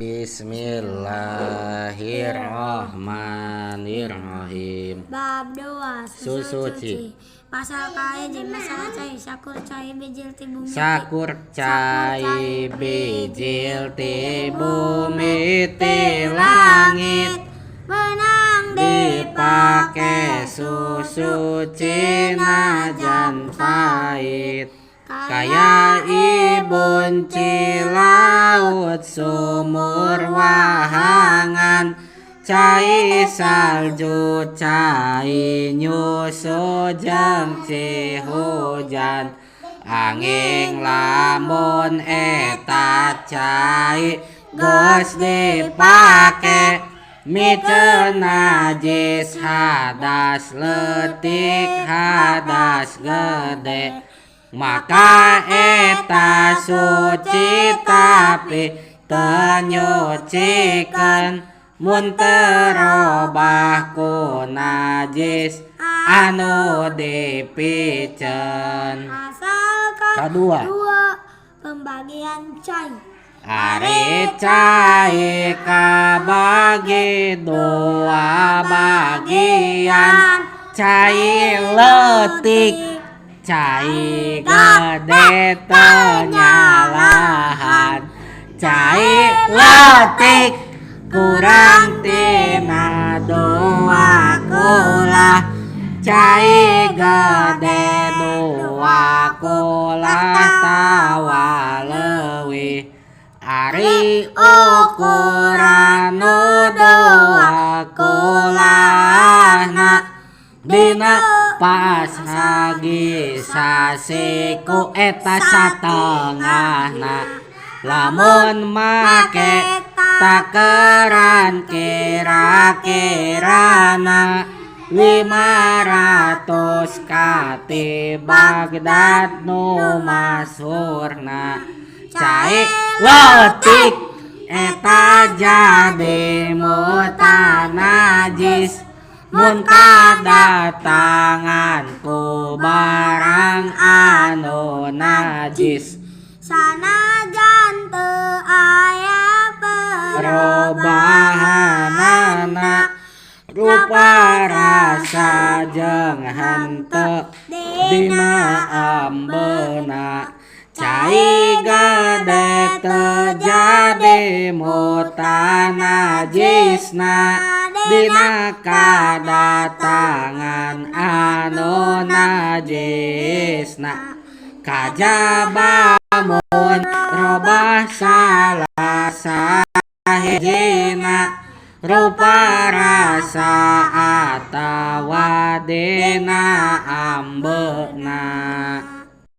Bismillahirrahmanirrahim. Bab 2. Susu Susuci. Pasal kahiji, masalah cai. Sakur cai bijil ti bumi. Sakur cai bijil ti bumi ti langit Menang dipake susuci najan pahit, kaya ibun, laut, sumur, wahangan, cai salju, cai nyusu jeung ci hujan. Anging lamun eta cai geus dipake miceun najis hadas leutik, hadas gede, maka eta suci tapi teu nyucikeun mun teu robah ku najis anu dipiceun. Pasal Kadua. Dua, pembagian cai. Ari cai kabagi dua bagian: cai leutik, cai gede teu nyalahan. Cai leutik kurang tina 2 kulah, cai gede 2 kulah tawa leuwih. Ari ukuran nu 2 kulahna dina pas hagi sasiku, eta satengahna. Lamun make takeran kira-kirana 500 kati Bagdad nu masyhurna. Cai leutik eta jadi mutanajis mun kadatangan ku barang anu najis. Sanajan teu aya perobahanana rupa, rasa jeung henteu dina ambeuna, cai gede teu jadi mutanajisna dina kadatangan anu najisna, kajaba mun robah salah sahijina rupa, rasa atawa dina ambeuna.